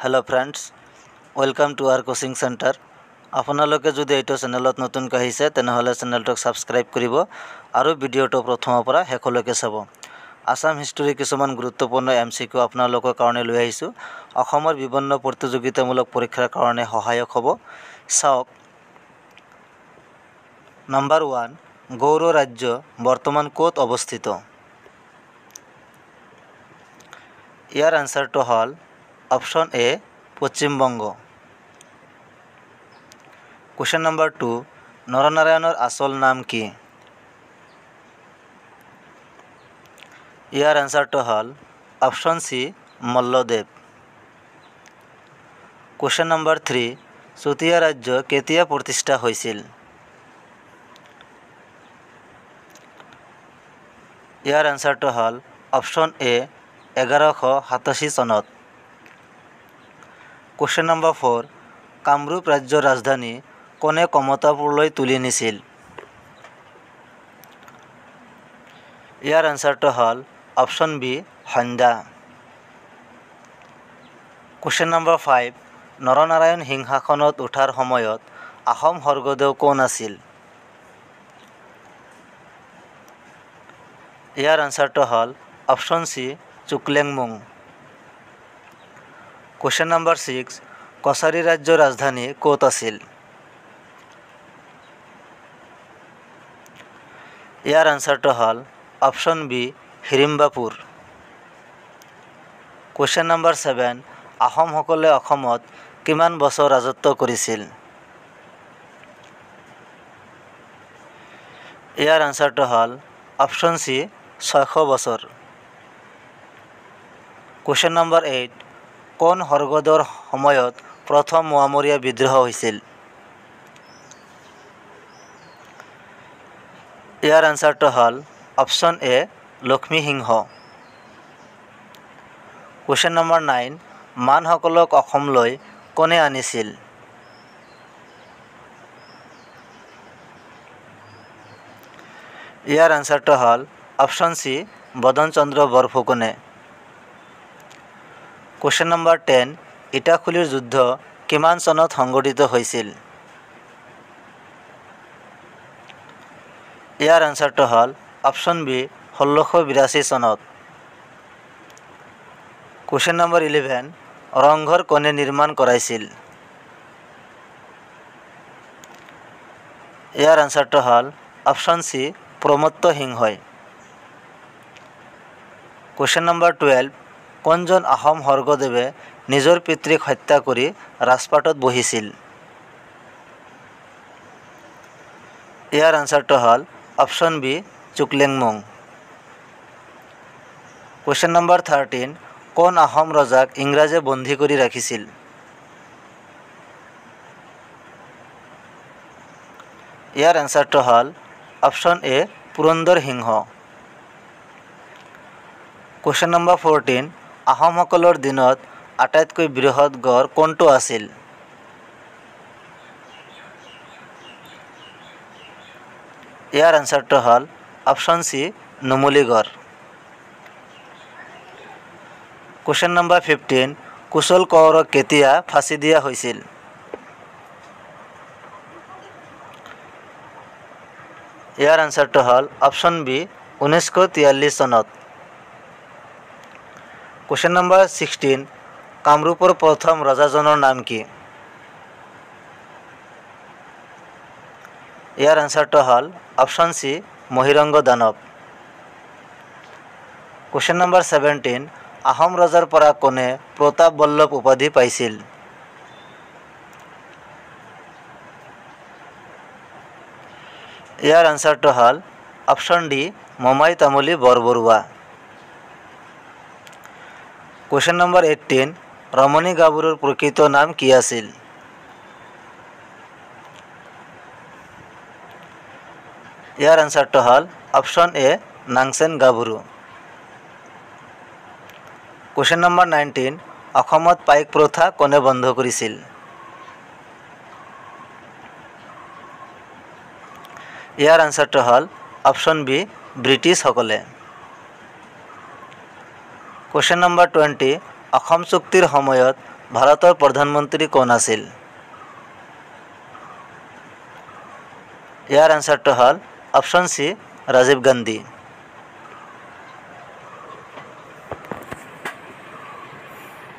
Hello friends, welcome to our coaching centre. আপোনালোকে যদি এইটো চেনেলত নতুনকৈ আহিছে, তেনেহ'লে চেনেলটোক ছাবস্ক্ৰাইব কৰিব আৰু ভিডিঅ'টো প্ৰথমৰ পৰা শেষলৈকে চাব। আছাম হিষ্টৰী কিছুমান গুৰুত্বপূৰ্ণ এমচিকিউ আপোনালোকৰ কাৰণে লৈ আহিছোঁ। অসমৰ বিভিন্ন প্ৰতিযোগিতামূলক পৰীক্ষাৰ কাৰণে সহায়ক হ'ব। চাওক, নাম্বাৰ 1, গৌড় ৰাজ্য বৰ্তমান ক'ত অৱস্থিত? ইয়াৰ এনচাৰটো হ'ল option A, Paschimbanga. Question number 2, নৰনাৰায়ণৰ আচল নাম কি? ইয়াৰ এনচাৰটো হ'ল option C, Malladev. Question number 3, Chutia ৰাজ্য কেতিয়া প্ৰতিষ্ঠা হৈছিল? ইয়াৰ এনচাৰটো হ'ল অপশ্যন এ, 1187 চনত। কুৱেশ্যন নম্বৰ 4, কামৰূপ ৰাজ্যৰ ৰাজধানী কোনে কমতাপুৰলৈ তুলি নিছিল? ইয়াৰ এনচাৰটো হ'ল অপশ্যন বি, সন্ধ্যা। কুৱেশ্যন নম্বৰ 5, নৰনাৰায়ণ সিংহাসনত উঠাৰ সময়ত আহোম স্বৰ্গদেউ কোন আছিল? ইয়াৰ এনচাৰটো হ'ল option C, Chukhlengmung. Question number 6, Kachari ৰাজ্যৰ ৰাজধানী ক'ত আছিল? ইয়াৰ এনচাৰটো হ'ল option B, Hirimbapur. Question number 7, আহোমসকলে অসমত কিমান বছৰ ৰাজত্ব কৰিছিল? ইয়াৰ এনচাৰটো হ'ল অপশ্যন চি, 600 বছৰ। কুৱেশ্যন নম্বৰ 8, কোন স্বৰ্গদেউৰ সময়ত প্ৰথম মোৱামৰীয়া বিদ্ৰোহ হৈছিল? ইয়াৰ এনচাৰটো হ'ল option A, Lakshmi Singha. Question number 9, মানসকলক অসমলৈ কোনে আনিছিল? ইয়াৰ এনচাৰটো হ'ল অপশ্যন চি, বদনচন্দ্ৰ বৰফুকনে। কুৱেশ্যন নম্বৰ 10, ইটাখুলিৰ যুদ্ধ কিমান চনত সংঘটিত হৈছিল? ইয়াৰ এনচাৰটো হ'ল অপশ্যন বি, 1682 চনত। কুৱেশ্যন নম্বৰ 11, ৰংঘৰ কোনে নিৰ্মাণ কৰাইছিল? ইয়াৰ এনচাৰটো হ'ল অপশ্যন চি, প্ৰমত্ত সিংহই। কুৱেশ্যন নম্বৰ 12, কোনজন আহোম স্বৰ্গদেৱে নিজৰ পিতৃক হত্যা কৰি ৰাজপাটত বহিছিল? ইয়াৰ এনচাৰটো হ'ল option B, Chukhlengmung. Question number 13, কোন আহোম ৰজাক ইংৰাজে বন্দী কৰি ৰাখিছিল? ইয়াৰ এনচাৰটো হ'ল option A, Purandar Singha. Question number 14, আহোমসকলৰ দিনত আটাইতকৈ বৃহৎ গড় কোনটো আছিল? ইয়াৰ এনচাৰটো হ'ল option C, Numaligarh. Question number 15, Kushal কোঁৱৰক কেতিয়া ফাঁচি দিয়া হৈছিল? ইয়াৰ এনচাৰটো হ'ল অপশ্যন বি, 1943 চনত। কুৱেশ্যন নম্বৰ 16, কামৰূপৰ প্ৰথম ৰজাজনৰ নাম কি? ইয়াৰ এনচাৰটো হ'ল অপশ্যন চি, মহিৰংগ দানৱ। কুৱেশ্যন নম্বৰ 17, আহোম ৰজাৰ পৰা কোনে প্ৰতাপ বল্লভ উপাধি পাইছিল? ইয়াৰ এনচাৰটো হ'ল option D, Momai Tamuli Borbarua. Question number 18, ৰমণী গাভৰুৰ প্ৰকৃত নাম কি আছিল? ইয়াৰ এনচাৰটো হ'ল option A, Nangchen Gabharu. Question number 19, অসমত পাইক প্ৰথা কোনে বন্ধ কৰিছিল? ইয়াৰ এনচাৰটো হ'ল অপশ্যন বি, ব্ৰিটিছসকলে। কুৱেশ্যন নম্বৰ 20, অসম চুক্তিৰ সময়ত ভাৰতৰ প্ৰধানমন্ত্ৰী কোন আছিল? ইয়াৰ এনচাৰটো হ'ল অপশ্যন চি, ৰাজীৱ গান্ধী।